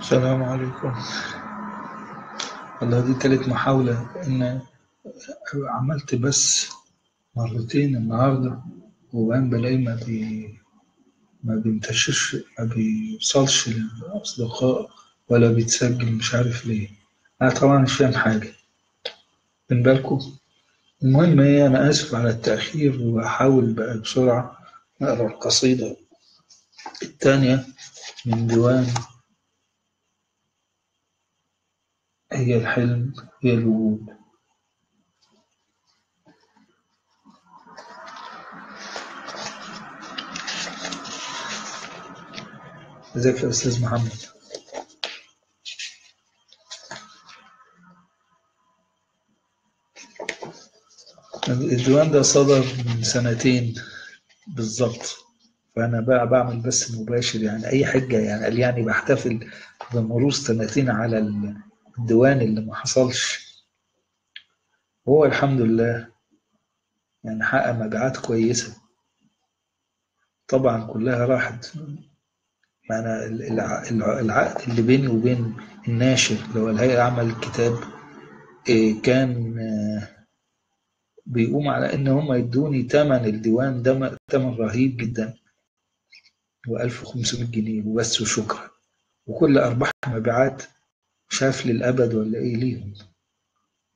السلام عليكم. والله دي تالت محاولة، إن عملت بس مرتين النهاردة وبعدين بلاقي ما بينتشرش، ما بيوصلش للأصدقاء ولا بيتسجل، مش عارف ليه. أنا طبعا مش فاهم حاجة من بالكم. المهم إيه، أنا آسف على التأخير وهحاول بقى بسرعة نقرأ القصيدة الثانية من ديوان هي الحلم هي الوجود. ازيك يا أستاذ محمد؟ الديوان ده صدر من سنتين بالظبط، فأنا بقى بعمل بس مباشر، يعني أي حجة، يعني قال يعني بحتفل بمرور سنتين على الديوان اللي ما حصلش. وهو الحمد لله يعني حقق مبيعات كويسة، طبعا كلها راحت. معنا العقد اللي بيني وبين الناشر اللي هو الهيئة العامة للكتاب كان بيقوم على إن هم يدوني تمن الديوان ده، تمن رهيب جدا، و1500 جنيه وبس وشكرا، وكل أرباح مبيعات مش عارف للأبد ولا إيه ليهم.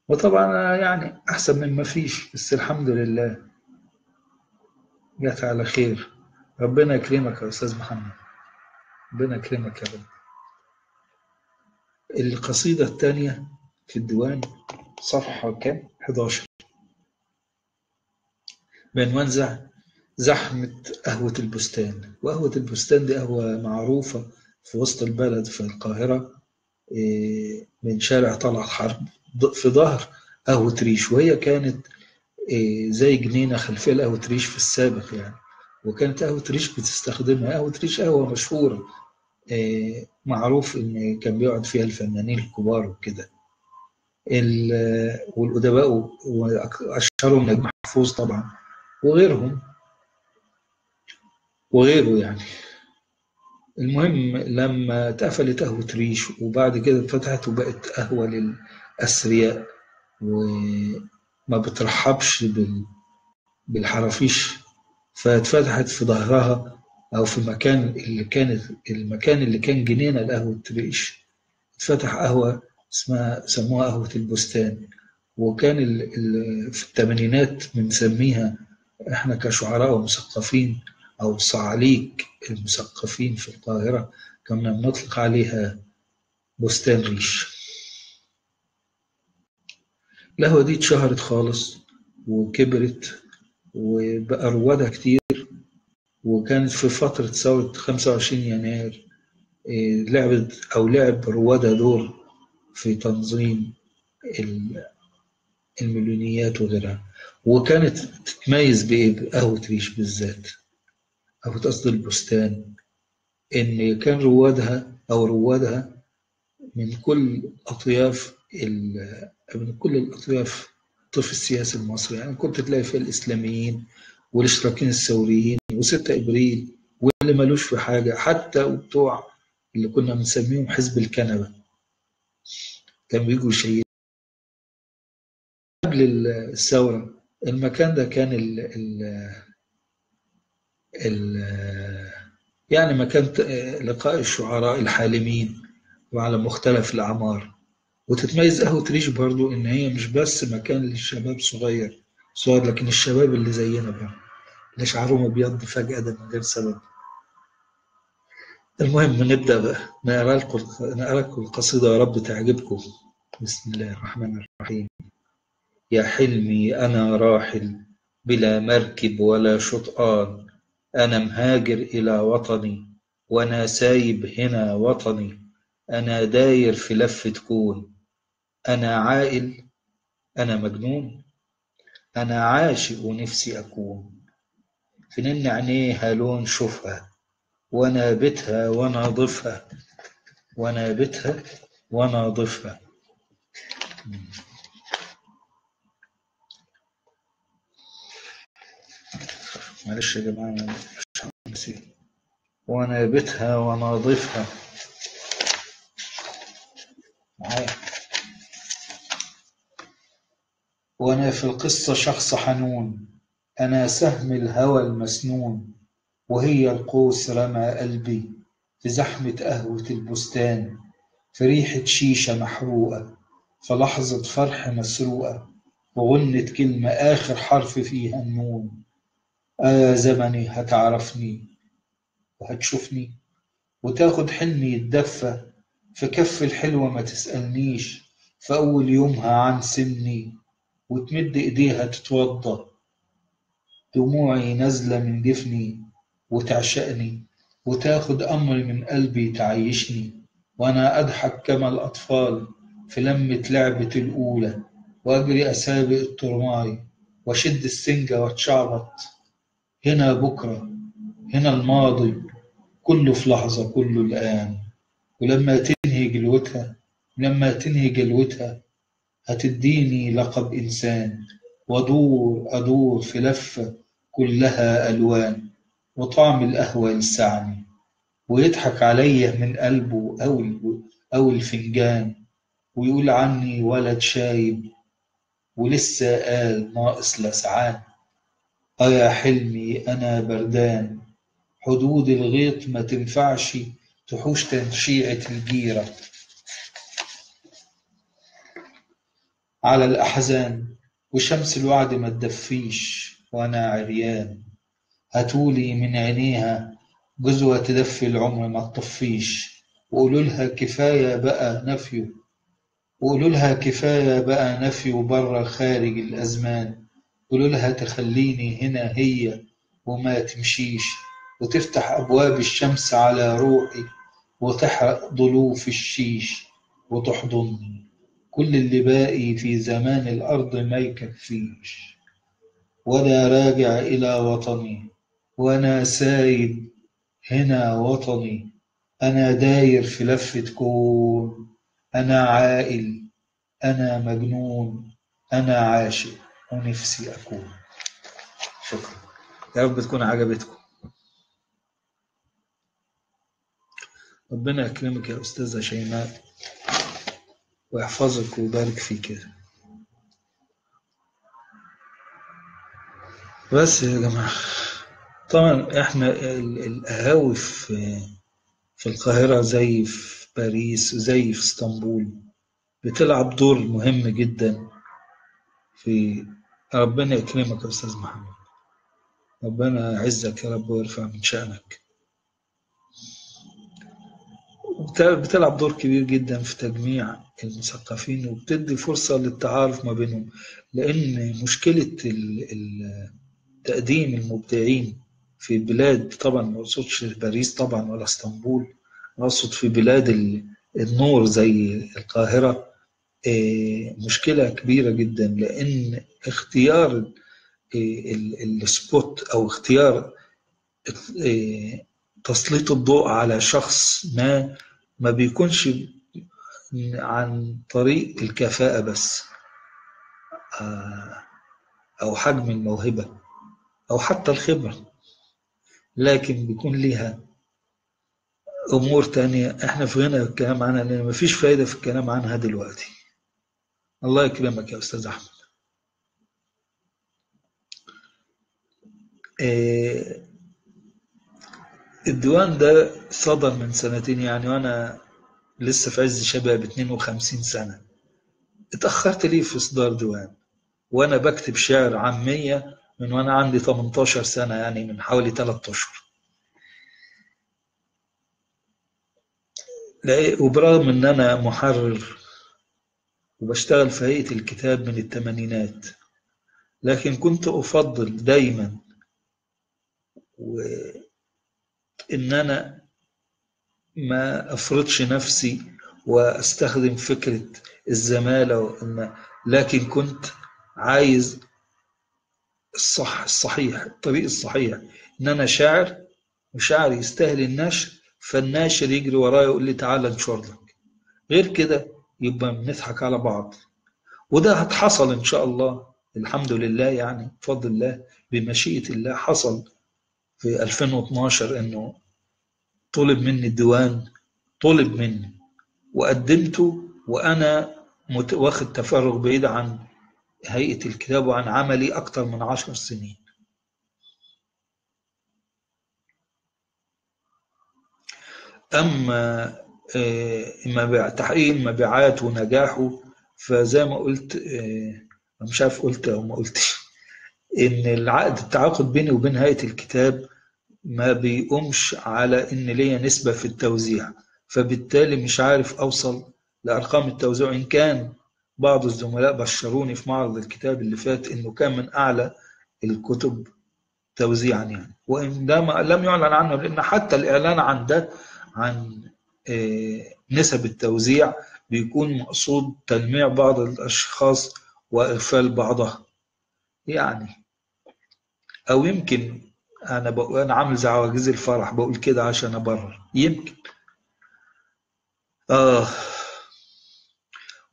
وطبعا يعني أحسن من ما فيش، بس الحمد لله جت على خير. ربنا يكرمك يا أستاذ محمد، ربنا يكرمك يا رب. القصيدة الثانية في الديوان صفحة كام؟ 11، بعنوان زحمة قهوة البستان. وقهوة البستان دي قهوة معروفة في وسط البلد في القاهرة، من شارع طلعت حرب في ظهر قهوة ريش، وهي كانت زي جنينة خلفية لقهوة ريش في السابق يعني، وكانت قهوة ريش بتستخدمها. قهوة ريش قهوة مشهورة، معروف إن كان بيقعد فيها الفنانين الكبار وكده، والأدباء، وأشهرهم نجم محفوظ طبعا وغيرهم وغيره يعني. المهم لما اتقفلت قهوة ريش وبعد كده اتفتحت وبقت قهوة للأثرياء وما بترحبش بالحرافيش، فاتفتحت في ظهرها أو في مكان اللي كانت المكان اللي كان جنينة لقهوة ريش، اتفتح قهوة اسمها سموها قهوة البستان. وكان في الثمانينات بنسميها احنا كشعراء ومثقفين أو صعاليك المثقفين في القاهرة، كنا بنطلق عليها بستان ريش. القهوة دي اتشهرت خالص وكبرت وبقى روادها كتير، وكانت في فترة ثورة 25 يناير لعبت أو لعب روادها دور في تنظيم المليونيات وغيرها. وكانت تتميز بإيه بقهوة ريش بالذات، أو قصد البستان، إن كان روادها أو روادها من كل أطياف من كل الأطياف الطرف السياسي المصري. يعني كنت تلاقي فيها الإسلاميين والاشتراكيين الثوريين و6 إبريل واللي مالوش في حاجة، حتى وبتوع اللي كنا بنسميهم حزب الكنبة كانوا بيجوا يشيلوا. قبل الثورة المكان ده كان ال ال ال يعني مكان لقاء الشعراء الحالمين وعلى مختلف الأعمار. وتتميز قهوة ريش برضو إن هي مش بس مكان للشباب صغير صغير، لكن الشباب اللي زينا برضو اللي شعرهم أبيض فجأة ده من غير سبب. المهم نبدأ بقى نقرأ لكم القصيدة، يا رب تعجبكم. بسم الله الرحمن الرحيم. يا حلمي أنا راحل بلا مركب ولا شطآن، أنا مهاجر إلى وطني وأنا سايب هنا وطني، أنا داير في لفة كون، أنا عائل أنا مجنون، أنا عاشق ونفسي أكون، فنن عينيها لون شوفها وأنا بيتها وأنا ضيفها، وأنا بيتها وأنا ضيفها. معلش يا جماعة مش هنسي. وأنا بيتها وأنا ضيفها. معايا. وأنا في القصة شخص حنون، أنا سهم الهوى المسنون، وهي القوس رمى قلبي في زحمة قهوة البستان، في ريحة شيشة محروقة، في لحظة فرح مسروقة، وغنة كلمة آخر حرف فيها النون. آه زمني هتعرفني وهتشوفني، وتاخد حلمي يتدفى في كف الحلوة ما تسألنيش، في أول يومها عن سني، وتمد إيديها تتوضى، دموعي نازلة من جفني وتعشقني، وتاخد أمري من قلبي تعيشني، وأنا أضحك كما الأطفال في لمة لعبة الأولى، وأجري أسابق الترماي وأشد السنجة وأتشعبط. هنا بكرة، هنا الماضي، كله في لحظة، كله الآن. ولما تنهي جلوتها، لما تنهي جلوتها هتديني لقب إنسان، وأدور أدور في لفة كلها ألوان، وطعم القهوة يلسعني، ويضحك عليا من قلبه أو الفنجان، ويقول عني ولد شايب ولسه قال ناقص لسعان. آه يا حلمي أنا بردان، حدود الغيط ما تنفعش تحوش تنشيعة الجيرة على الأحزان، وشمس الوعد ما تدفيش وأنا عريان. هاتولي من عينيها جزوة تدفي العمر ما تطفيش، وقولوا لها كفاية بقى نفيه، وقولوا لها كفاية بقى نفيه بره خارج الأزمان. قولوا لها تخليني هنا هي وما تمشيش، وتفتح أبواب الشمس على روحي، وتحرق ضلوف الشيش وتحضني. كل اللي باقي في زمان الأرض ما يكفيش، وأنا راجع إلى وطني، وأنا سايب هنا وطني. أنا داير في لفة كون، أنا عائل، أنا مجنون، أنا عاشق ونفسي أكون. شكرا، يا رب تكون عجبتكم. ربنا يكرمك يا أستاذة شيماء ويحفظك ويبارك فيك. بس يا جماعة، طبعا احنا القهاوي في القاهرة زي في باريس وزي في اسطنبول بتلعب دور مهم جدا في. ربنا يكرمك يا أستاذ محمد، ربنا يعزك يا رب ويرفع من شأنك. بتلعب دور كبير جدا في تجميع المثقفين، وبتدي فرصة للتعارف ما بينهم، لأن مشكلة تقديم المبدعين في بلاد، طبعا ما أقصدش باريس طبعا ولا اسطنبول، أقصد في بلاد النور زي القاهرة، مشكلة كبيرة جدا، لأن اختيار السبوت أو اختيار تسليط الضوء على شخص ما بيكونش عن طريق الكفاءة بس، أو حجم الموهبة أو حتى الخبرة، لكن بيكون ليها أمور تانية احنا في غنى الكلام عنها، لأن مفيش فايدة في الكلام عنها دلوقتي. الله يكرمك يا أستاذ أحمد. الديوان ده صدر من سنتين يعني، وأنا لسه في عز شباب 52 سنة. اتأخرت ليه في إصدار ديوان وأنا بكتب شعر عامية من وأنا عندي 18 سنة، يعني من حوالي 3 أشهر. وبرغم إن أنا محرر وبشتغل في هيئة الكتاب من الثمانينات، لكن كنت أفضل دايما إن أنا ما أفرضش نفسي وأستخدم فكرة الزمالة، لكن كنت عايز الصح الصحيح، الطريق الصحيح، إن أنا شاعر وشاعر يستاهل النشر، فالناشر يجري ورايا يقول لي تعالى انشر لك. غير كده يبقى بنضحك على بعض، وده هتحصل إن شاء الله، الحمد لله يعني بفضل الله بمشيئة الله. حصل في 2012 إنه طلب مني الديوان، طلب مني وقدمته وأنا واخد تفرغ بعيد عن هيئة الكتاب وعن عملي أكتر من 10 سنين. أما تحقيق المبيعات ونجاحه فزي ما قلت، مش عارف قلت أو ما قلتش، إن العقد التعاقد بيني وبين هيئة الكتاب ما بيقومش على إن ليا نسبة في التوزيع، فبالتالي مش عارف أوصل لأرقام التوزيع. إن كان بعض الزملاء بشروني في معرض الكتاب اللي فات إنه كان من أعلى الكتب توزيعا يعني، وإن ده لم يعلن عنه، لأن حتى الإعلان عن ده، عن نسب التوزيع، بيكون مقصود تلميع بعض الأشخاص وإغفال بعضها يعني. أو يمكن أنا عامل زي عواجيز الفرح، بقول كده عشان أبرر، يمكن.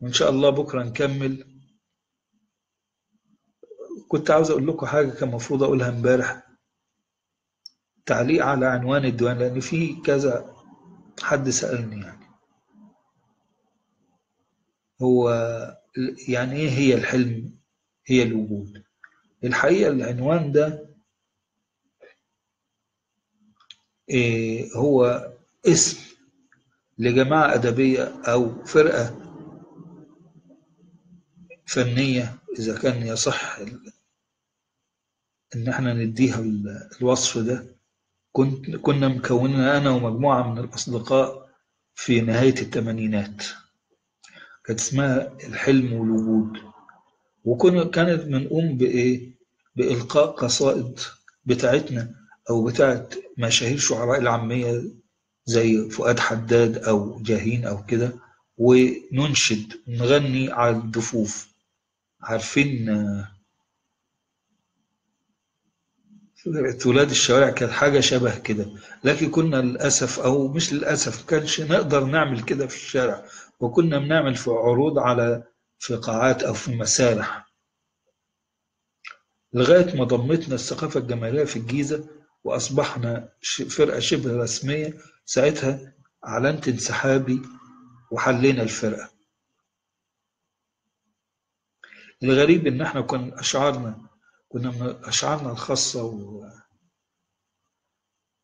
وإن شاء الله بكرة نكمل. كنت عاوز أقول لكم حاجة كان المفروض أقولها امبارح، تعليق على عنوان الديوان، لأن في كذا حد سألني يعني هو يعني إيه هي الحلم هي الوجود. الحقيقة العنوان ده إيه هو اسم لجماعة أدبية أو فرقة فنية، إذا كان يصح إن احنا نديها الوصف ده. كنا مكونين أنا ومجموعة من الأصدقاء في نهاية الثمانينات، كانت اسمها الحلم والوجود، وكنا بنقوم بإيه؟ بإلقاء قصائد بتاعتنا أو بتاعت مشاهير شعراء العامية زي فؤاد حداد أو جاهين أو كده، وننشد نغني على الدفوف. عارفين ولاد الشوارع كانت حاجة شبه كده، لكن كنا للأسف أو مش للأسف كانش نقدر نعمل كده في الشارع، وكنا بنعمل في عروض على في قاعات أو في مسارح، لغاية ما ضمتنا الثقافة الجماهيرية في الجيزة وأصبحنا فرقة شبه رسمية. ساعتها أعلنت انسحابي وحلينا الفرقة. الغريب إن احنا كنا أشعارنا، كنا من أشعارنا الخاصة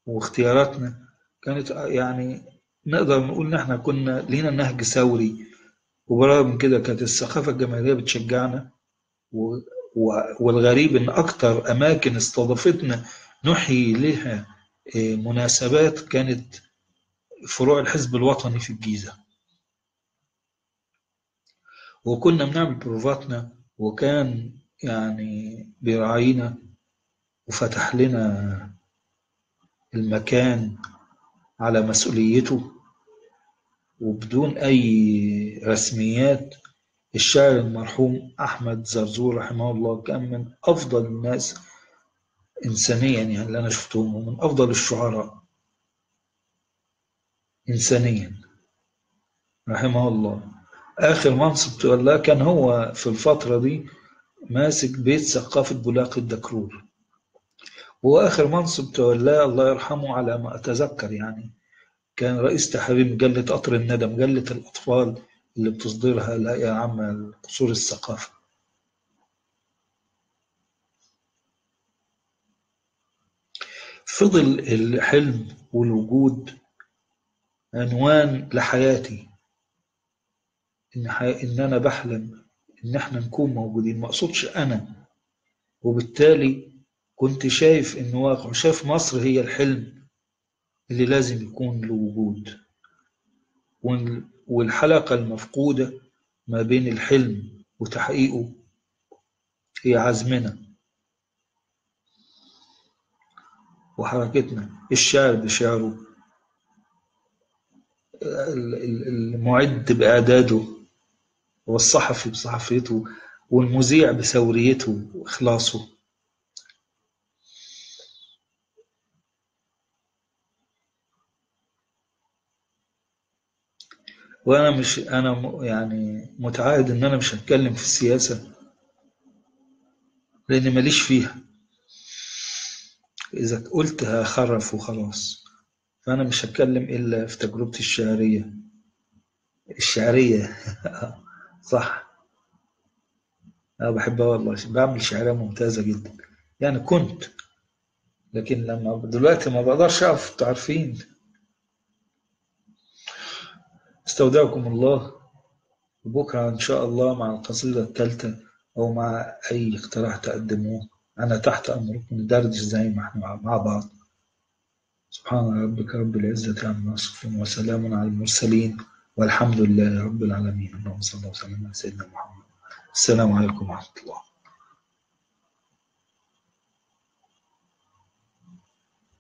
واختياراتنا كانت يعني نقدر نقول إن احنا كنا لينا نهج ثوري، وبرغم من كده كانت الثقافة الجماهيرية بتشجعنا. والغريب إن أكتر أماكن استضافتنا نحيي لها مناسبات كانت فروع الحزب الوطني في الجيزة، وكنا بنعمل بروفاتنا، وكان يعني بيراعينا وفتح لنا المكان على مسؤوليته وبدون أي رسميات. الشاعر المرحوم أحمد زرزور رحمه الله كان من أفضل الناس إنسانيا يعني اللي أنا شفتهم، ومن أفضل الشعراء إنسانيا رحمه الله. آخر منصب تولاه كان هو في الفترة دي ماسك بيت ثقافة بولاق الدكرور، وآخر منصب تولاه الله يرحمه على ما أتذكر يعني كان رئيس تحرير مجلة قطر الندى، مجلة الأطفال اللي بتصدرها الهيئة العامة لقصور الثقافة. فضل الحلم والوجود عنوان لحياتي، إن أنا بحلم إن إحنا نكون موجودين، ما أقصدش أنا. وبالتالي كنت شايف إن واقع، شايف مصر هي الحلم اللي لازم يكون له وجود، والحلقة المفقودة ما بين الحلم وتحقيقه هي عزمنا وحركتنا. الشاعر بشعره، المعد بإعداده، والصحفي بصحفيته، والمذيع بثوريته وإخلاصه. وأنا مش أنا يعني متعهد إن أنا مش هتكلم في السياسة لأن ماليش فيها، إذا قلت هخرف وخلاص. فأنا مش هتكلم إلا في تجربتي الشعرية الشعرية. صح، أنا بحبها والله، بعمل شعرية ممتازة جدا يعني كنت، لكن لما دلوقتي ما بقدرش أقف، انتوا عارفين. استودعكم الله، وبكرة إن شاء الله مع القصيدة الثالثة أو مع أي اقتراح تقدموه أنا تحت أمركم، ندردش زي ما احنا مع بعض. سبحان ربك رب العزة عما يصفون، وسلام على المرسلين، والحمد لله رب العالمين. اللهم صل وسلم على سيدنا محمد. السلام عليكم ورحمة الله.